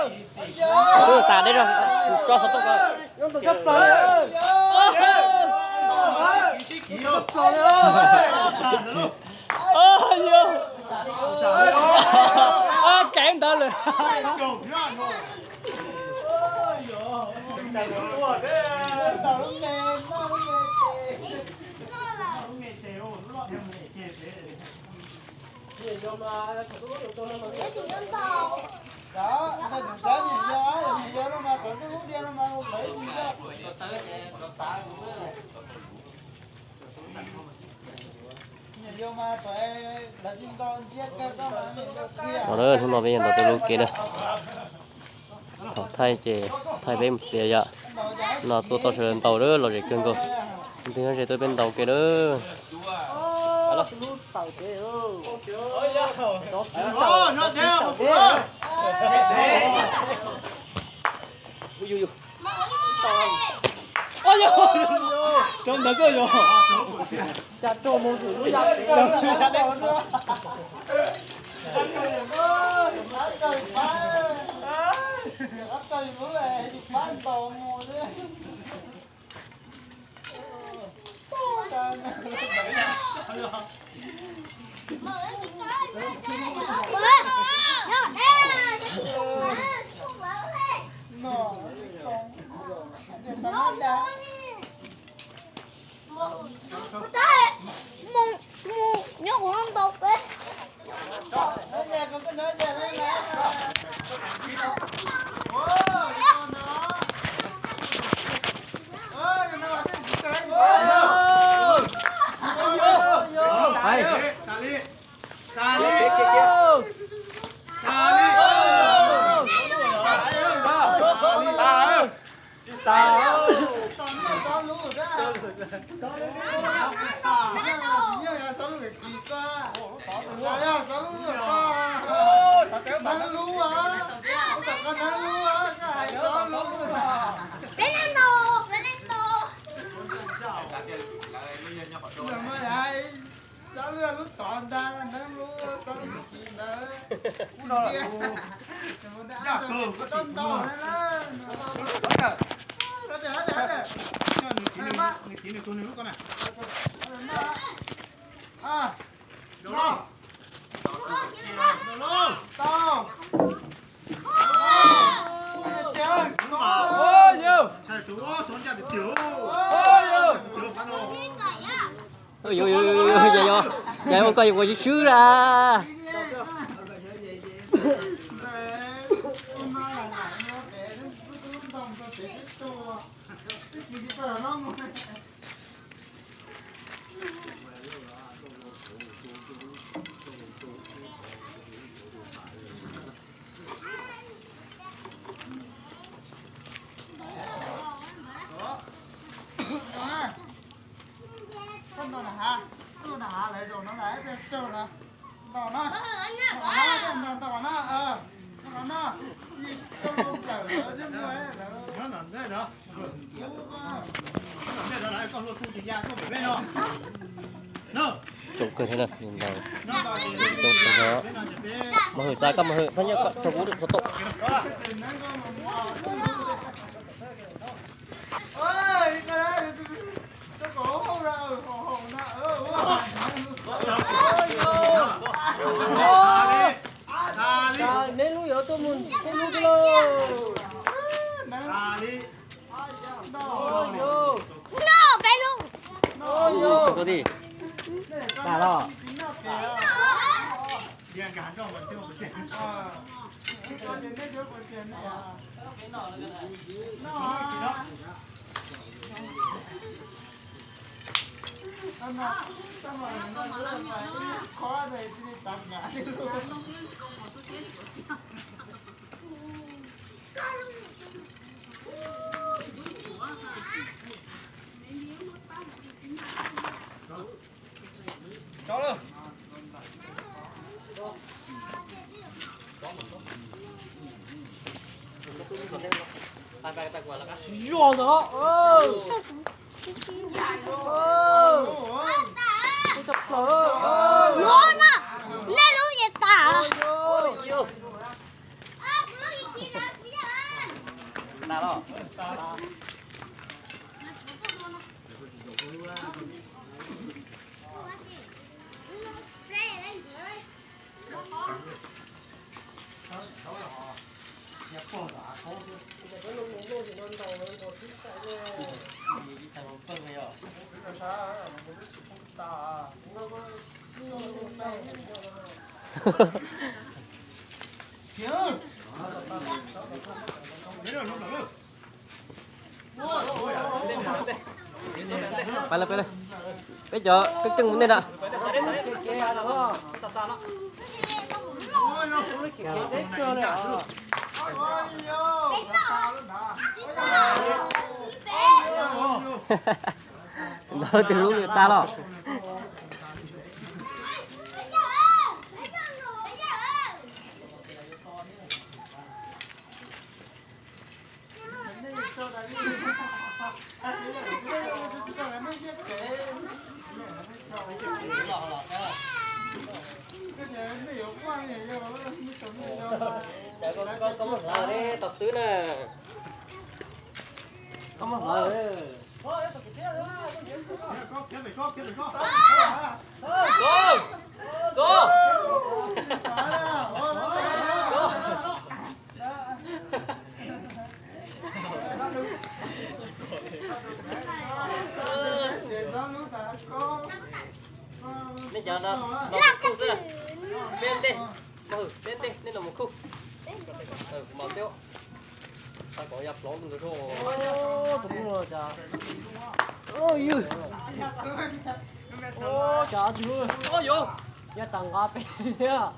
Tus txas deb rau, tso xov tooj ko. Kev ntawd lawm. Hnub no peb yog ntaus tej lub kev na. Thaum thaij ces thaij peb mus txiav yom. No tuaj tau sawv daws ntaus lawm, lom zem kawg nkaus. Leej twg nyob ze tuaj peb ntaus kev lawm. Rau ntawd koj yog. Cas rau mus lub yam Xav lub tod ntag, neeb lub xav lub ntawd. Nws tiv nws tus nws lub ko na. Yog, yog, yog, yog, yog, yog ua koj yuav ua swb swb las. Koj ntaus na ha, koj ntaus na ha lawv zaum no lawv peb raug na. Ntaus na, ntaus na, ntaus na, ntaus na, ib tug nplawm lawv thiab muaj lawv. Tsoom kawg thiab na, ntaus, tsoom kawg no. Mos hwm xav koj mos hwm, phab nyiaj koj rau kuv xov tooj. Neb lub yuav tuaj mus neb lub lauj. Noj peb lub. Tuaj ti. Tas los. Zuag ntawd. Ua tshaj plaws. Lub no, nej lub yeej tas. Na los. Pais lawm, pais lawm. Peb cov keej keej mus ntej na. Ntawd tus hlub yuav tag los. Koj muab hlawv, koj muab hlawv. Nej cov no, no kuj xwb. Peb ntej, peb ntej, nej no mus kuj. Kuv mam teb. Tag kov ya plov tus ntawd. Tus mus los cas. Ywg. Cas tsis hlub. Ya tas nqa pem thiab.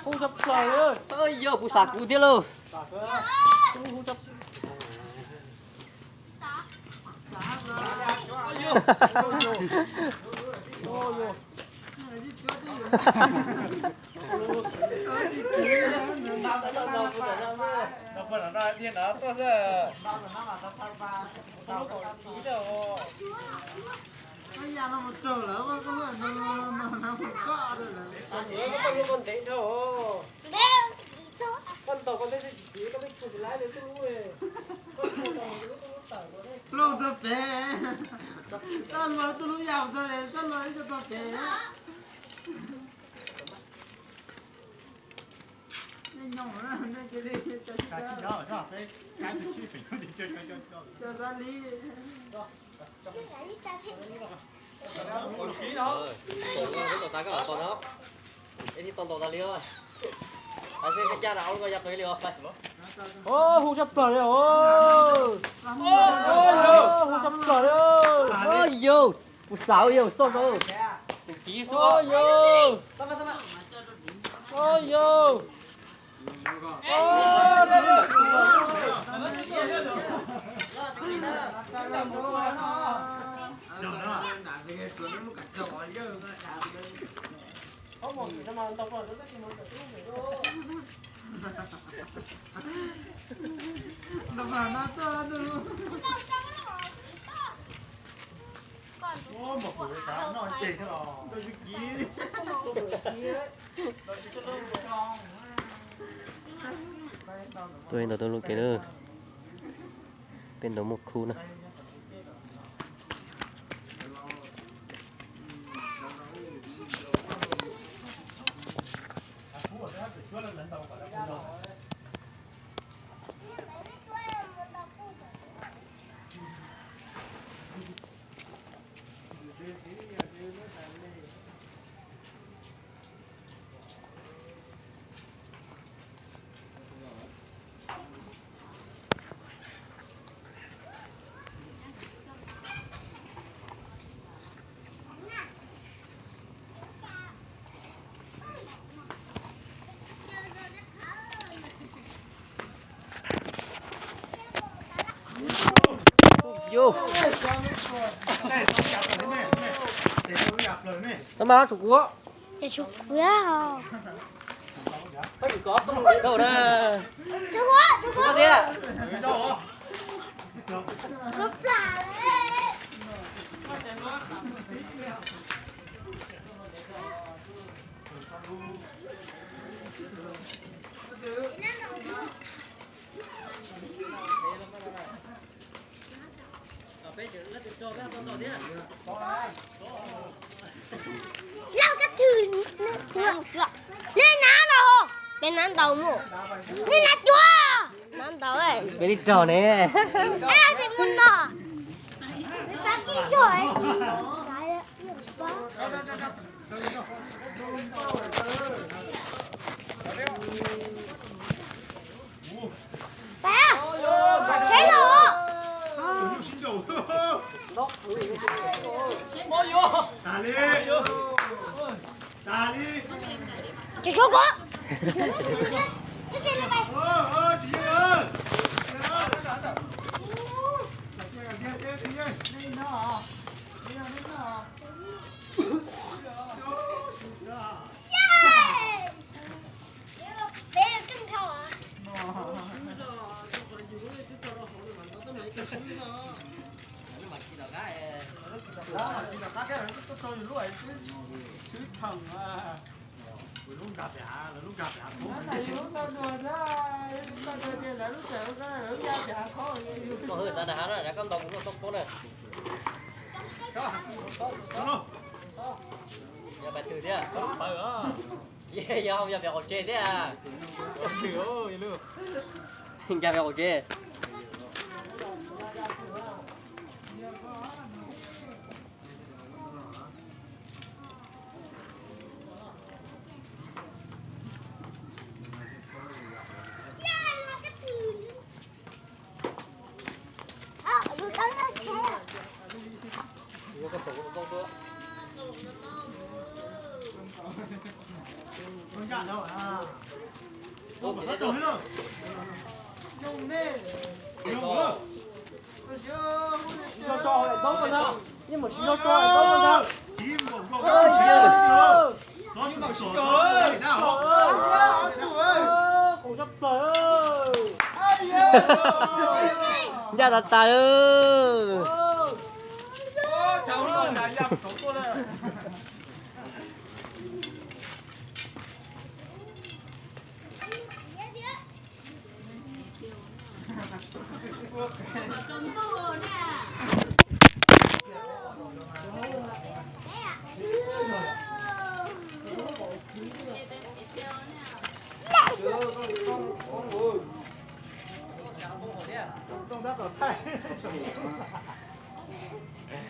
Hu tshaj plaws li. Yog kuv xav kuv thiab lauj. Plooj txog pem, txoj luag tuaj lub yau txog, txoj luag ib txog txog pem. Nej nyob, nej cia li, cov xab li. Peb tos tas koj los tos no. Es thiaj tau ntaus tas li os. Pais seb peb caj rau koj yog qis li os. Hu tshaj plaws li os. Hu tshaj plaws li. Yog kuv xav yog xoj tau. Tus kiv xwb yog. Yog. Tuaj ntau tuaj lub kev na. Peb ntau muaj khub na. Yus, tau mas tsum kuv. Ces tsum kuv na. Tsum kuv, tsum kuv. Tsum kuv thiab. Lauj, kab thw, nej nab ntaus, peb nab ntaus mus, nej nab cuag, nab ntaus, peb li raug ne. Mus no, peb pab tij cuag. Pab, tsheb los. Ces tshuav kuv. Koj hwj tag nrho na, koj ntaus kuv lub toob poob na. Yog pais twg thiab? Yog yog pem qaum tsev thiab. Nkag pem qaum tsev. Ncaj tas tas.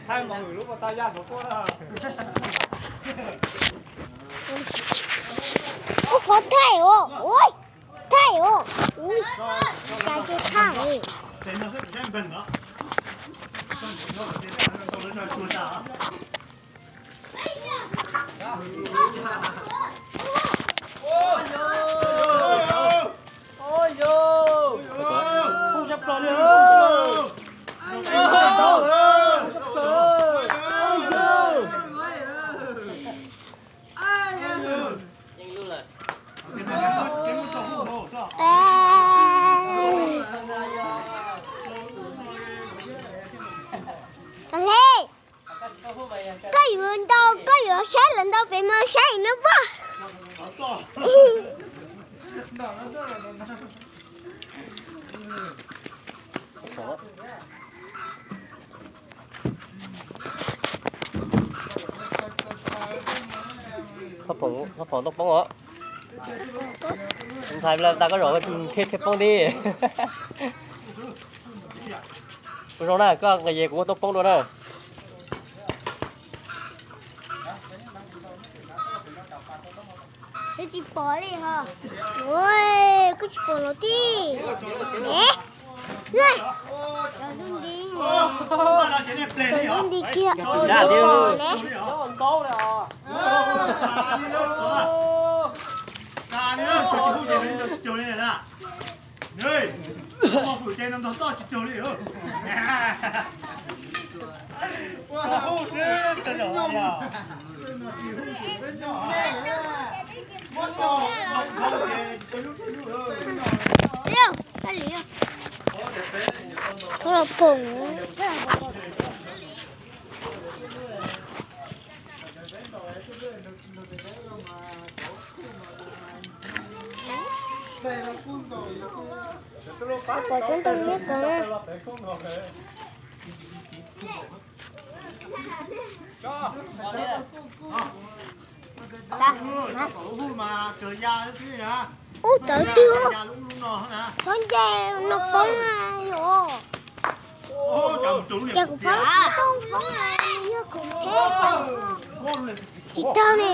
Thaij mos hwm lub pas tag yaj saum tuaj na. Ub, qhov thaij os, ui, thaij os, ui, cas tsis thaij li. Koj yuav ntau, koj yuav saib lawv ntau pem mas saib no poj. Koj pom toob poob os. Ntxhais, tas koj zaum thiaj thiaj poob tib. Kuv zoo na, koj nqis ces kuv muab toob poob dua na. Kuv tsis pom li ho. Kuv tsis pom los tij. Cov lub nti, cov lub nti kiag kuv tsis pom ne. Ej, mos fwm ces no ntog toj tsis raug li. Ej, koj los pom. Pom coob ntau nyiab ko. Ub, tawv tiag. Txhob nce no poob yom. Ces kuv poob, poob yog kuv thiab. Tsis tau ne.